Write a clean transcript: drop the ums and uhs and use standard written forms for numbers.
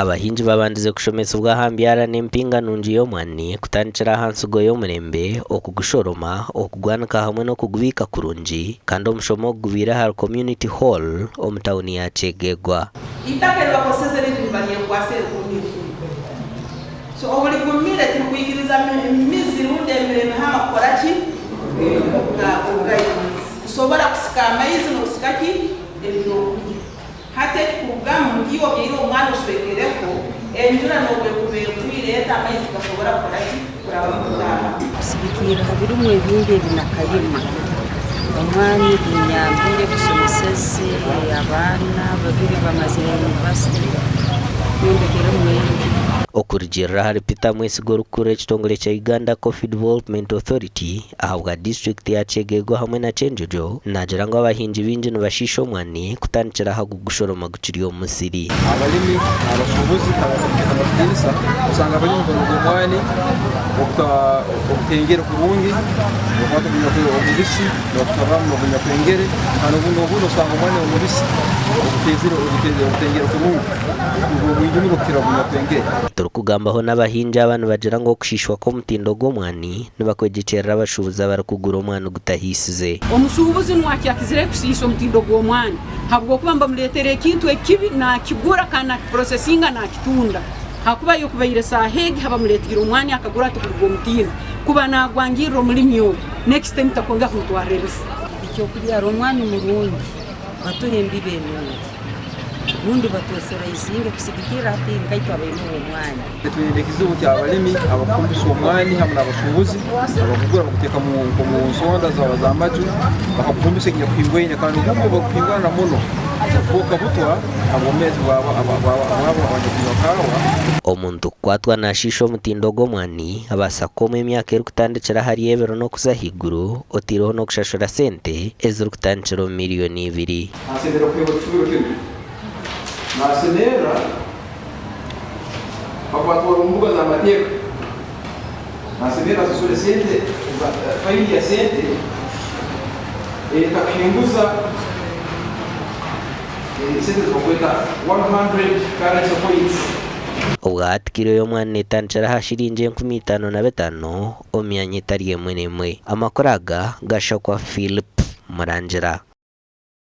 Abahingi babandize kushomesibwa aha mbyara n'empinga nungi y'omwani kutandikira aha nsigo y'omurembe, okugushoroma, okugwanika hamwe n'okugubiika kurungi kandi omushomo ogu gubaire ahari Community Hall omu tauni ya Kyegegwa. Eitaka eribakozeseza erindi nibaryekwasa erigumire. So obu rigumire tirikwikiriza mizi rundi emihama kukora ki? Kurugayo. Kusobora kusika amaizi n'okusika ki? Ebyokurya. Hati ekikurugamu ngu iwe obyaire omwana oswekereho, enjura n'obu ekuba egwire eta amaizi tigasobora kukora ki? Kurabamu kutaahamu. Kusigikirra ha birimwa ebindi ebi nakalima, omwani gunyambire gusomeseze abaana babiri bamazire yunivasite, nyombekeremu enju. Okurugiirira ahari Peter Mwesiga orikukurira ekitongore kya Uganda Coffee Development Authority ahabwa disiturikiti ya Kyegegwa hamwe na Kyenjojo, naagira ngu abahingi baingi nibashiisha omwani kutandikira aha gugushoroma gukiri omu musiri. Abalimi abashuubuzi abarikutiinisa osanga bari nibanoga omwani ogutengire kurungi, omubisi nibagutabamu n'ogunyakwengere kandi obundi osanga omwani omubisi ogutengire kurungi nigwo mwingi muno kukira ogunyakwengere. Turikugambaho n'abahingi aba nibagira ngu okushiishwa kw'omutindo gw'omwani nibakwegyekyerera abashuubuzi abarikugura omwani gutahiisize. Omushuubuzi nuwe akyakizire kusiisa omutindo gw'omwani habwokuba nibamuleetera ekintu ekibi nakigura kandi nakipurosesinga nakitunda. Hakuba yokubaire saaha egi habamuleetiire omwani akagura ati guri gw'omutindo kuba nagwangirra omulimi ogu next time takwongera kumutwarra ebifu. Eky'okubyara omwani murungi batuhe embibo enungi rundi batwesoraizinge kusigikirra hati nkaitwe abaine omwani. Twine ekizibu ky'abalimi abakuhumbisa omwani hamu n'abashuubuzi abakugura baguteeka omu nsonda z'amaju bakaguhumbisa ekinyakuhingwaine kandi ogumu obu gukuhingwana muno gufooka butwa ha bwomeezi bwabo abanyakunywa kaawa. Omuntu kukwatwa naashiisha omutindo gw'omwani abaasa kukomwa emyaka erikutandikira ahari ebiro n'okuza ahaiguru otaireho n'okushashura sente ezirikutandikira omu miriyoni ibiri. Naasemerera kuheebwa ekifubiro kinu. Naasemerra bakubatwara omu mbuga z'amateeka. Naasemerra asasule sente, faini ya sente ey'etakuhinguza sente ezi bakweta 100 currency points. Obwahati kiro y'omwana netandikira aha shiringi 5005 omu myanya etari emwe n'emwe. Amakuru aga gashakwa Philip Murangira.